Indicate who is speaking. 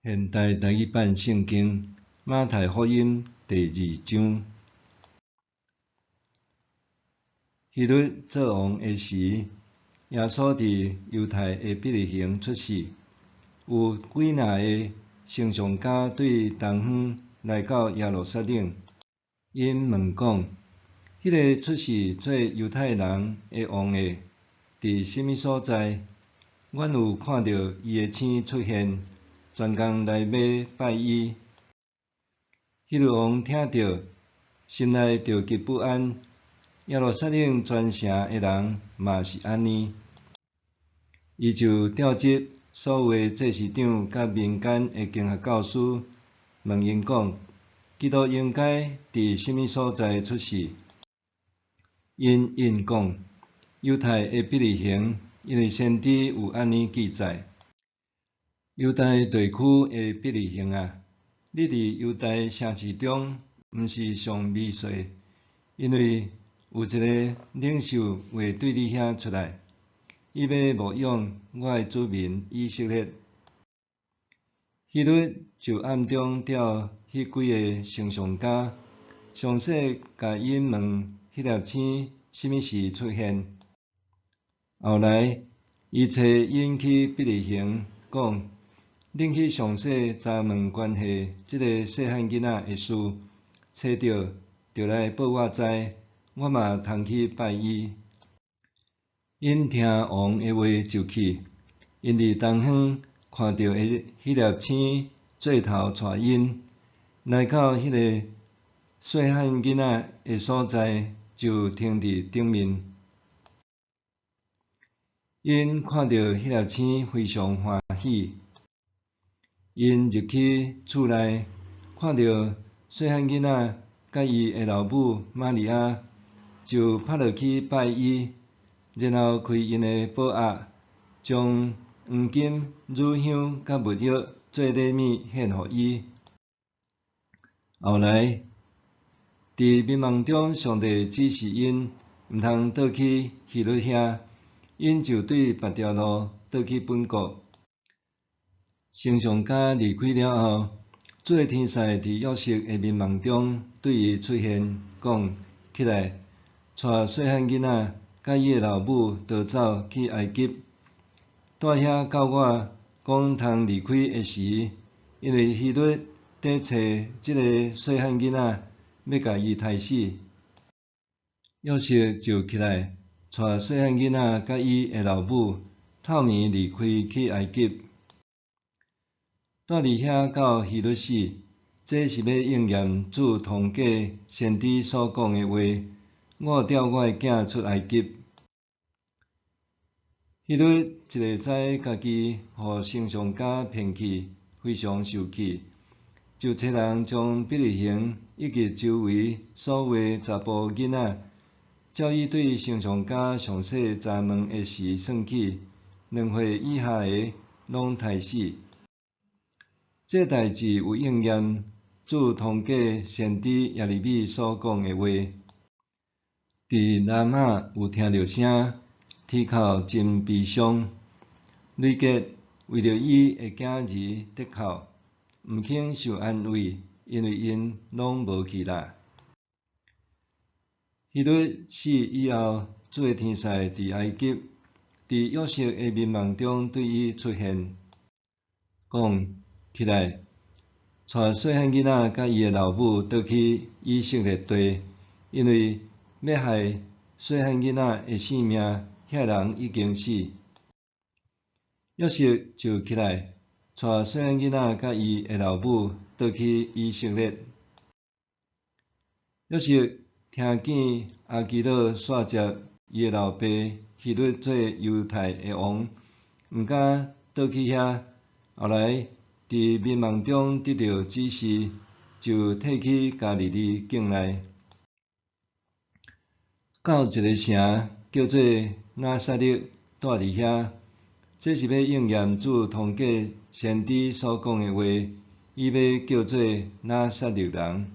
Speaker 1: 現代台語版聖經馬太福音第二章。希律做王的時，耶穌佇猶太的伯利恆出世。有幾若个星象家對東方來到耶路撒冷，𪜶問講：彼个出世做猶太人的王的，佇啥物所在？阮有看著伊的星出現，專工來欲拜伊。希律王聽著，心內著極不安。耶路撒冷全城的人嘛是按呢。伊就召集所有的祭司長佮民間的經學教師，問𪜶講：基督應該佇啥物所在出世？𪜶應講：猶太的伯利恆，因為先知有按呢記載：猶大地區的伯利恆啊，你佇猶大城市中毋是上微細，因為有一个領袖會對你遐出來，伊欲牧養我的子民以色列。希律就暗中調彼幾个星象家，詳細共𪜶問彼粒星啥物時出現。後來，伊差𪜶去伯利恆，講：恁去詳細查問關係這个細漢囡仔的事，揣著就來報我知，我嘛通去拜伊。𪜶聽王的話就去，𪜶佇東方看著的彼粒星做頭帶𪜶，來到彼个細漢囡仔的所在，就停佇頂面。𪜶看著彼粒星，非常歡喜。𪜶入去厝內，看著細漢囡仔佮伊的老母瑪利亞，就趴落去拜伊，然後開𪜶的寶盒，將黃金、乳香佮沒藥做禮物獻予伊。後來，佇眠夢中，上帝指示𪜶毋通倒去希律遐，𪜶就對別條路倒去本國。星象家離開了後，主的天使佇約瑟的眠夢中對伊出現，講：起來，帶細漢囡仔佮伊的老母逃走去埃及，蹛遐到我講通離開的時，因為希律佇揣這个細漢囡仔，欲共伊刣死。約瑟就起來，帶細漢囡仔佮伊的老母，透暝離開去埃及。蹛佇遐到希律死，這是欲應驗主通過先知所講的話：我調我的囝出埃及。希律一下知家己予星象家騙去，非常受氣，就差人將伯利恆以及周圍所有的查埔囡仔，照伊對星象家詳細查問的時算起，2歲以下的攏刣死。這代誌有應驗主通過先知耶利米所講的話：佇拉瑪有聽著聲，啼哭真悲傷。雷結為著伊的囝兒啼哭，毋肯受安慰，因為𪜶攏無去啦。希律死以後，主的天使佇埃及，佇約瑟的眠夢中對伊出現，講：起來，帶細漢囡仔佮伊的老母倒去以色列地，因為欲害細漢囡仔的性命，遐人已經死。約瑟就起來，帶細漢囡仔佮伊的老母倒去以色列。約瑟聽見亞基老煞接伊的老爸希律做猶太的王，毋敢倒去遐。後來，佇眠夢中得著指示，就退去加利利境內，到一个城叫做拿撒勒，蹛佇遐。這是欲應驗主通過先知所講的話，伊欲叫做拿撒勒人。